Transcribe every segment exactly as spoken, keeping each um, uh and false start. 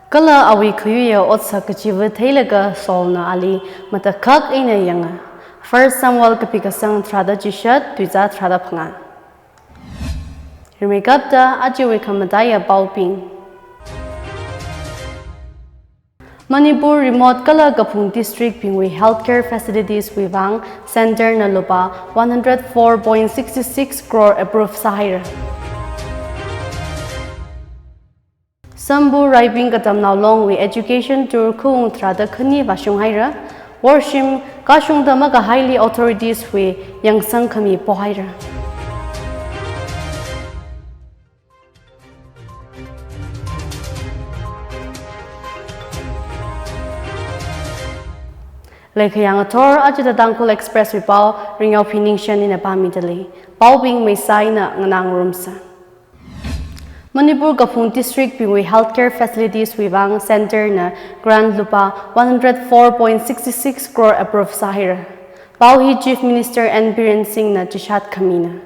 Kala awui khayuiya otsak kachiva theilaga Saulna ali matakhak eina yanga. First Samuel kapi kasang tharāda chishat, tuizā tharāda phangā. Rimeikapta achiwui khamataiya paobing. Manipur remote kala kaphung district bingwui healthcare facilities wui vang center na lupā one hundred four point six six crore approve sāhaira. Sambu Raibing Katamnao Longwui education tour khaung tharāda khani vāshung haira. Worshim kashungda makahaili authorities wui yangsang khami pohaira. Leikhayang athor, aja Tangkhul Express wui pao, Ringyaophi Ningshen ina pāmida lei. Paobing meisā ina nganā ngarumsa. Manipur kaphung district bingwui healthcare facilities wui vang center na grant lupā one hundred four point six six crore approve sāhaira. Pao hi Chief Minister N Biren Singh na chishat khamina.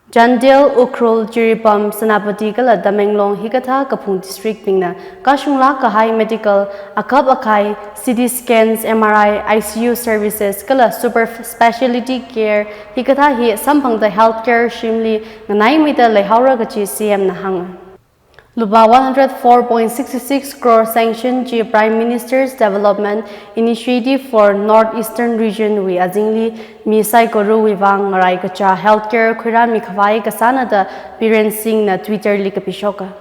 Chandel, Ukhrul, Jiribam, Senapati kala Tamenglong hikathā kaphung district bingna kashunglāk kahai medical akhap akhai, C T scans, M R I, I C U services kala super speciality care hikathā hi samphangda healthcare shimli nganaimeida leihaora kaji C M na hānga. Lupā one hundred four point six six crore sanction chi Prime Minister's Development Initiative for North Eastern Region wui azingli mi saikorawui vang ngarai kachā healthcare khuirāmi khavai kasāna da Biren Singh na Twitter li kapishoka.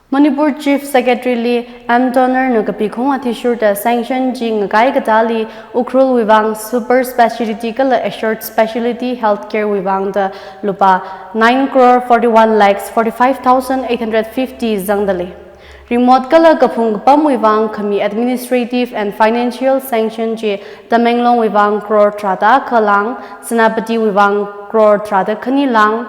Manipur Chief Secretary li M Donor na kapikhong athishurda sanction chi ngakai katāli Ukhrul wui vang super speciality kala assured speciality healthcare wui vang da lupā nine crore forty-one lakhs forty-five thousand eight hundred fifty zangda lei. Remote kala kaphung kapamwui vang khami administrative and financial sanction chi Tamenglong wui vang crore tharāda akha lāng, Senapati wui vang crore tharāda khani lāng,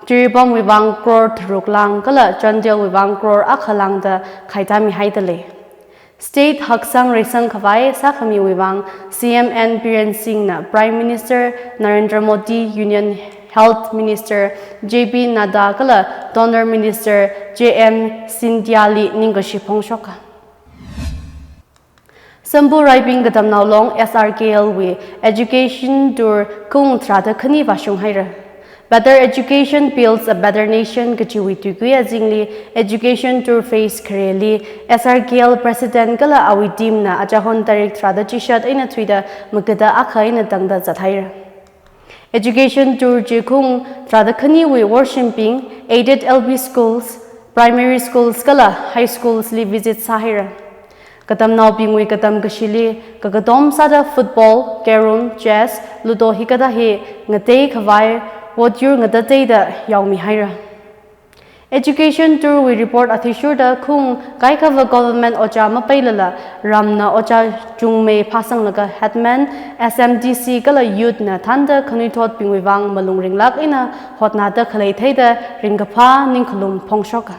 Jiribam wui vang crore tharuk lāng kala Chandel wui vang crore akha lāng da khaitāmi haida lei. State haksang reisang khavai sākhamiwui vang C M N Biren Singh na Prime Minister Narendra Modi, Union Health Minister J P Nadda kala Donor Minister J M Scindia li ningkashi phongshoka. Sambu Raibing Katamnao Long S R K L wui education tour khaung tharāda khani vāshung haira. Better education builds a better nation kajiwui tuikui azingli education tour phase khareli S R K L President kala awui team na achahon tarik tharāda chishat eina thuida magada akha eina tangda zat haira. Education tour chi khaung tharāda khaniwui worshimbing aided L P schools, primary schools kala high schools li visit sāhaira. Katamnaobingwui katam kashili kakatom sāda football, carrom, chess, ludo hikathā hi ngatei khavai, votyur ngatateida yaomi haira. Education tour wui report athishurda khaung kaikhava government ojā mapeilala ramna ojā chungmei phāsanglaga headman, S M D C kala youth na thānda khanuithotbingwui vang malung ringlāk eina hotnada khalei theida ringkaphā ningkhalum phongshoka.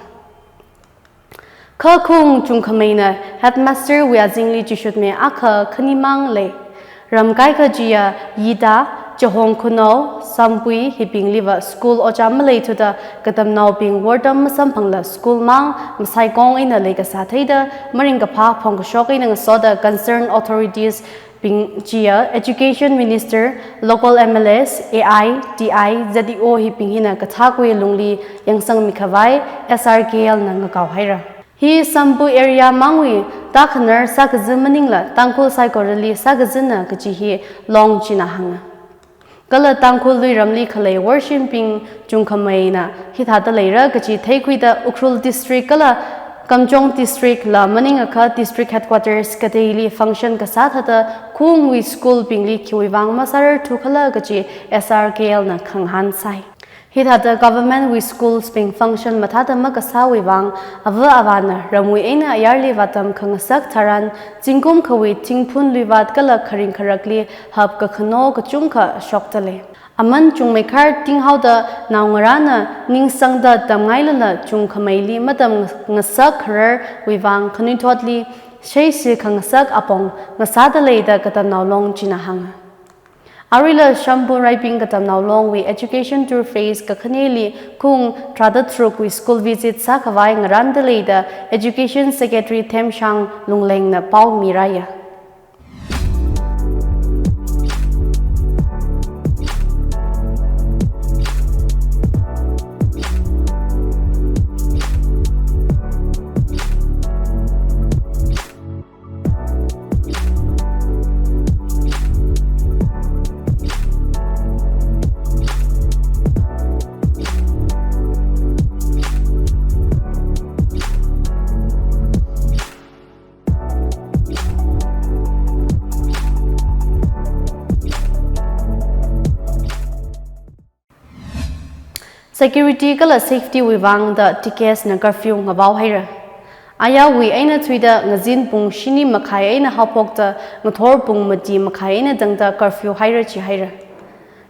Kha khaung chungkhameina headmaster wui azingli chishutmi akha khanimang lei. Ram kaikha chiya Yida, Chahong Khunou, Sampui hibingliva school ojā maleithuda katamnaobing wortam masamphangla school mang masaikong eina leikasā theida maringkaphā phongkashok eina ngasoda concerned authorities bing chiya Education Minister, local M L As, A I, T I, Z E O hibing hina kathākwui lungli yangsangmi khavai S R K L na ngakao haira. Hi Sambu area mangwui takhanar sākazi maningla Tangkhul saikorali sākazina kaji hi Long china hānga. Kala Tangkhul luiramli khalei worshimbing chungkhameina hithāda leira kaji theikhuida Ukhrul District kala Kamjong District la maningakha District Headquarters kateili function kasā thāda khaungwui school bingli khiwui vang masārarthukhala kaji S R K L na khangahān sai. Hithāda government wui schools bing function mathāda makasāwui vang ava avāna ramwui eina ayarli vātam khangasak tharan zingkum khawui thingphun luivat kala kharing kharakli hap kakhano kachungkha shokta lei. Aman chungmeikhar tinghaoda naongarāna ningsangda tamngailala chungkhameili matam ngasak khararwui vang khanuithotli sheishi khangasak apong ngasāda leida katamnao Long china hānga. Aruila Shambhu Raibing Katamnao Longwui Education Tour Phase kakhaneli khaung tharāda tharukwui school visit sākhavai ngarānda leida Education Secretary Themshang Lunglengna pao mirāya. Security kala safety wui vangda T K S na curfew ngavao haira. Ayāwui eina thuida ngazin pung shini makhai eina haophokta ngathor pung mati makhai eina tangda curfew haira chi haira.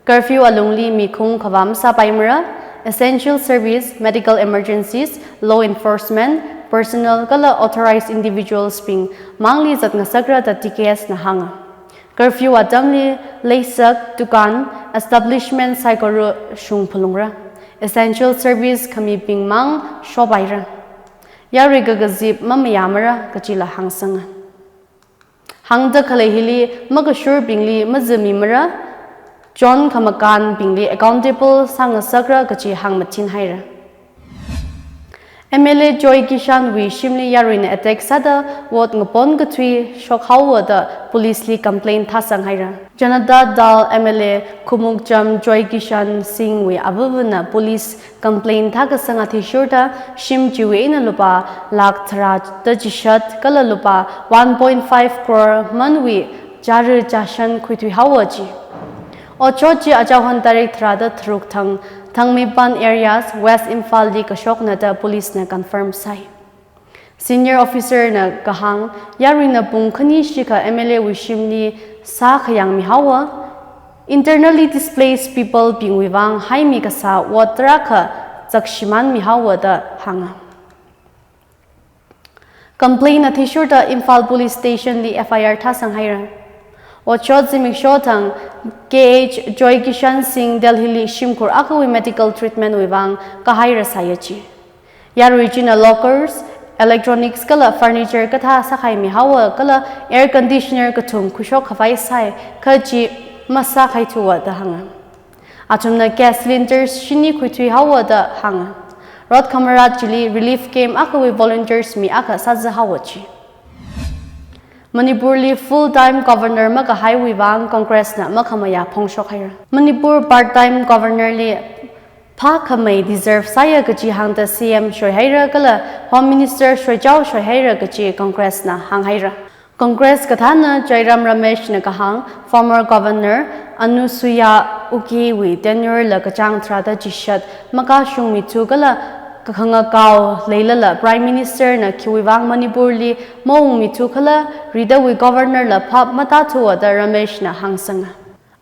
Curfew alungli mi khaung khavā masāpaimara, essential service, medical emergencies, law enforcement personnel kala authorized individuals bing mangli zat ngasakra da T K S na hānga. Curfew atamli leisak, dukan, establishment saikora shung phalungra. Essential service khamibing mang shopaira. Yarui kakazip mamayāmara kachila hāngsanga. Hāngda khalei hili makashurbingli mazamimara, chon khamakānbingli accountable sāngasakra kachi hāngmathin haira. M L A Joy Kishan wui shimli yaruina attack sāda vote ngapon kathui shokhaowa da police li complaint thāsang haira. Janata Dal M L A Khumukjam Joy Kishan Singh wui avavana police complaint thākasang athishurda shim chiwui eina lupā lakh tharāda chishat kala lupā one point five crore manwui chara chashan khuithuihaowa chi. Otshot chi achāhon tarik tharāda tharuk thang Thangmeipan areas West Imphal li kashokna da police na confirm sāi. Senior officer na kahāng, yaruina pung khani shikha M L A wui shimli sākhayang mihaowa, internally displaced people bingwui vang haimi kasā vote tarākha zakshimān mihaowa da hānga. Complaint athishurda Imphal Police Station li F I R thāsang haira. Otshot zimiksho thang K H Joy Kishan Singh Delhi li shimkhur akhawui medical treatment wui vang kahaira sāya chi. Yarui china lockers, electronics kala furniture kathā sākhai mihaowa kala air conditioner kathum khuishok khavai sai kha chi masākhaithuwa da hānga. Athumna gas cylinders shini khuithuihaowa da hānga. Rot khamarat chili relief camp akhawui volunteers mi akha sāzahaowa chi. Manipur li full time governor makahaiwui vang Congress na makhamayā phongshok haira. Manipur part time governor li phākhamei deserve sāya kachi hāngda C M shoihaira kala Home Minister shoichao shoihaira kachi Congress na hānghaira. Congress kathāna Jairam Ramesh na kahāng, former governor Anusuiya Uikey wui tenure la kachāng tharāda chishat makashungmithu kala kakhangakao leilala Prime Minister na khiwui vang Manipur li maungmithu kala ridawui governor la phap matāthuwa da Ramesh na hāngsanga.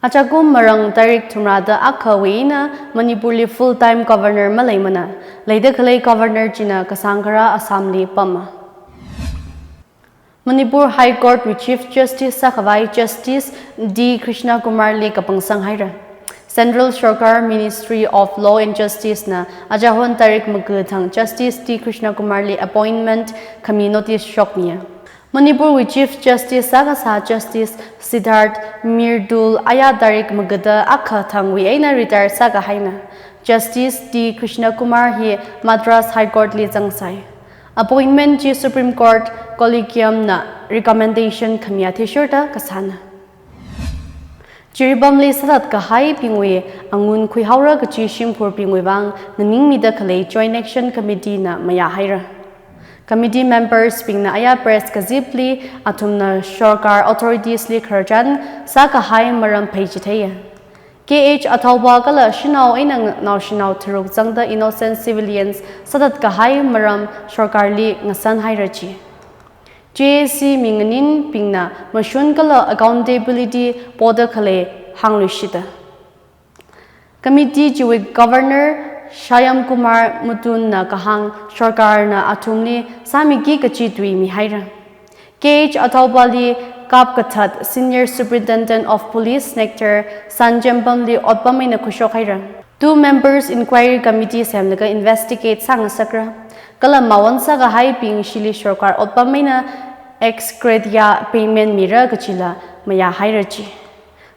Achakum marang tarik thumrāda akhawui eina Manipur li full time governor maleimana. Leida khalei governor china kasāngkharā Assam li pama. Manipur High Court wui Chief Justice sākhavai Justice D Krishna Kumar li kapangsang haira. Central Sorkar Ministry of Law and Justice na achāhon tarik maga thang Justice D Krishna Kumar li appointment khami notice shokmiya. Manipur wui Chief Justice sākasā Justice Siddharth Mridul ayā tarik magada akha thangwui eina retire sākahaina. Justice D Krishna Kumar hi Madras High Court li zangsai. Appointment chi Supreme Court Collegium na recommendation khami athishurda kasāna. Jiribam li sāthat kahaibingwui angun khuihaora kachi shimkhurbingwui vang nganingmida khalei Joint Action Committee na mayāhaira. Committee members bingna ayā press kazipli athumna sorkar authorities li khararchan sākahai maram pheichitheiya. K H Athaoba kala shanao eina naoshinao tharuk zangda innocent civilians sāthat kahai maram sorkar li ngasan haira chi. J A C minganinbingna mashun kala accountability poda khalei hāngluishita. Committee chiwui Governor Shyam Kumar Muthoon na kahāng sorkar na athumli sāmiki kachi tui mihaira. K H Athaoba li Kapkathat Senior Superintendent of Police Nector Sanjempamli otpam eina khuishok haira. Two members inquiry committee semlaga investigate sāngasakra. Kala mawon sākahaibing shili sorkar otpam eina ex gratia payment mira kachila mayā haira ji.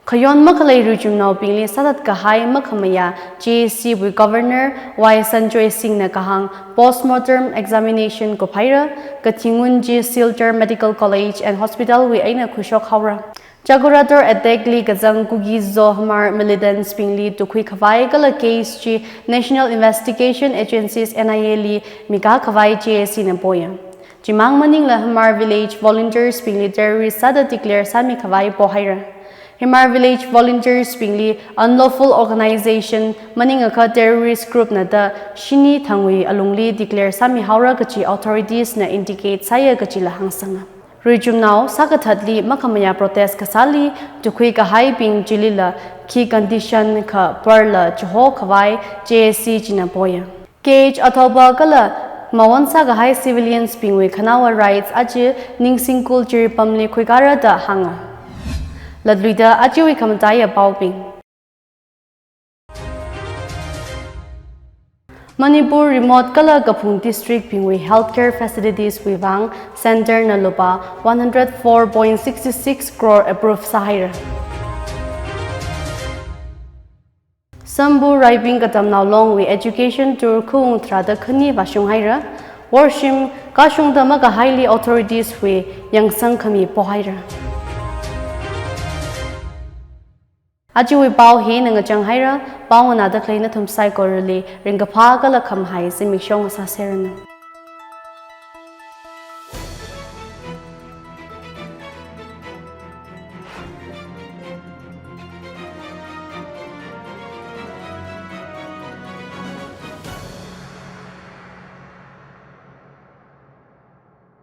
Khayon makhalei ruichumnaobingli sāthat kahai makhamayā J A C wui Governor Y Sanjoy Singh na kahāng postmortem examination kuphaira, kathi ngun chi Silchar Medical College and Hospital wui eina khuishok haora. Chakora Toor attack li kazang Kuki-Zo Hmar militants bingli tukhui khavai kala case chi National Investigation Agencies N I A li mikā khavai J A C na poya. Chimang maningla Hmar Village Volunteers bingli terrorist sāda declare sāmi khavai pohaira. Hmar Village Volunteers bingli unlawful organization maningakha terrorist group na da shini thangwui alungli declare sāmi haora kachi authorities na indicate sāya kachila hāngsanga. Ruichumnao sākathatli makhamayā protest kasāli tukhui kahaibing chilila khi condition kha parla chiho khavai J A C china poya. K H Athouba kala mawon sākahai civilians bingwui khanaowa rights aja Ningsing Kul Jiripamli khuikara da hānga. Latluida ajawui khamataiya paobing. Manipur remote kala kaphung district bingwui healthcare facilities wui vang center na lupā one hundred four point six six crore approve sāhaira. Sambu Raibing Katamnao Long wui education tour khaung tharāda khani vāshung haira. Worshim kashungda makahaili authorities wui yangsang khami pohaira. Ajawui pao hina ngachang haira, pao nganāda khalei nathum saikorali ringkaphā kala khamahai zimiksho ngasāseranu.